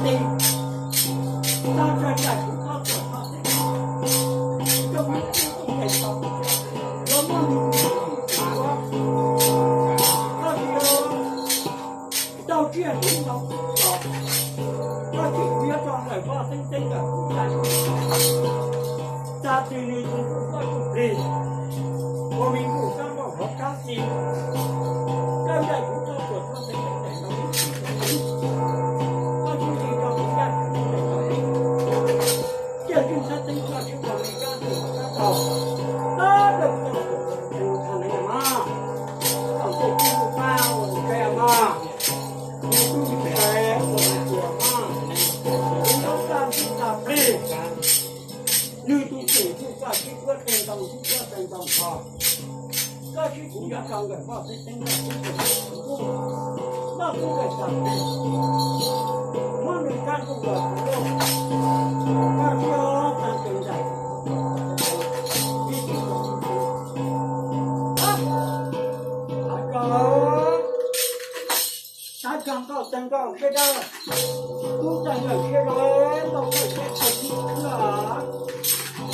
Tag nrho nraim kuv koj tuam txog teb, koj muab tib tug tes tau, koj muab nws tus tuam txav ua, koj tsis tau tsiaj hluav ntaus kuv los, koj tsis tau nyob rau ntawm vaj tseeb tseeb ntawm kuv tag, tag twg nws tus ntuj koj tsuj plig, ua me ntuj sab npauj hov sab xis, koj nraim kuv koj tuam txog teb, koj nraim rau ib txhis, koj tsuj plig rau kuv, koj nraim rau ib txhis, ciaj tsuj sab teb koj tsis tau li kab tug kab tau, tab sis koj tuam txog teb tha neeb mas, koj ntxim txuj pab ua tus kab mas, nws tsuj plig ua tus tuam mas, nws ntaub tag ntxim tag plig, nws tus tuam tsuj koj sib kuab teeg ntau sib kuab teeg ntau nrho. Koj sib kuv nyob rau nkawm vaj tseeb tseeb noj kub nqaim tag plig, muab nws kab ntuj los kuv loj, koj siab tag nrho nraim, ib tug Thov koj, thov koj nkauj tag nkauj siab dawb, tub tag nkawm siab dawb, nkauj kawm siab tag tib khwb,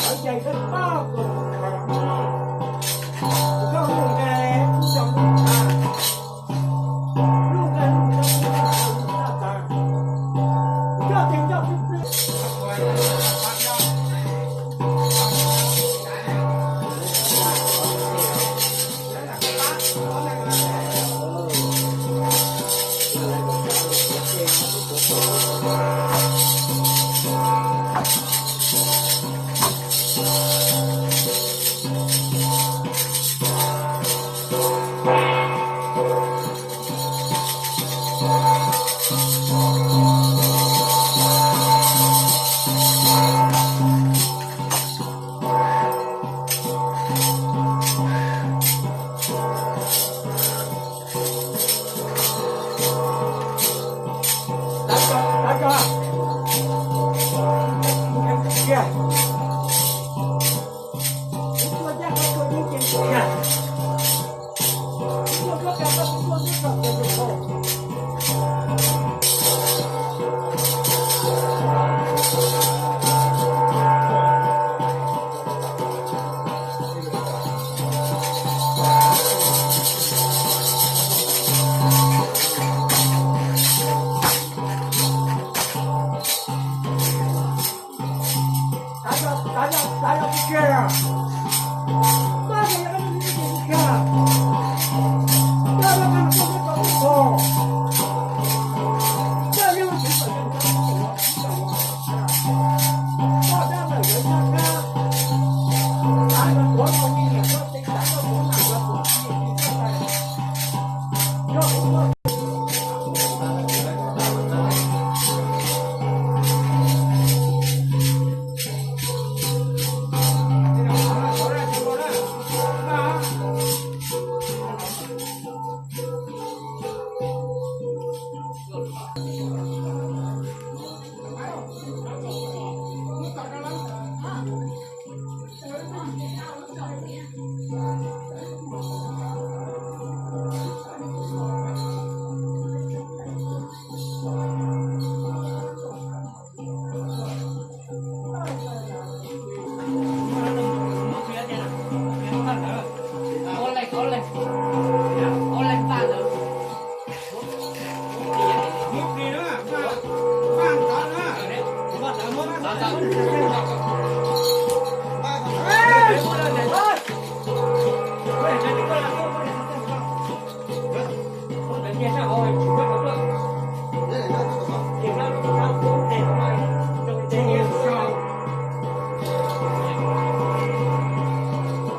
thov cai koj toj koj tus khav no, nkauj lub nqe tub rau lub khav, lub nqe lub nqe tub rau lub khav tas, nkauj tes nkauj tub plig.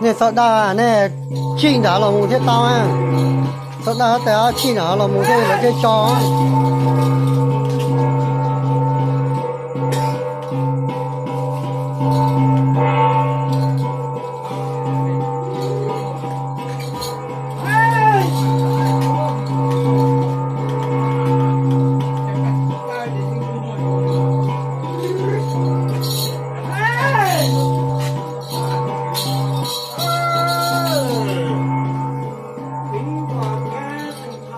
Nej txhob dag, nej tsij nram los mus thiaj tau. Txhob dag, tes ob tsij nram los mus thiaj lawv thiaj tso.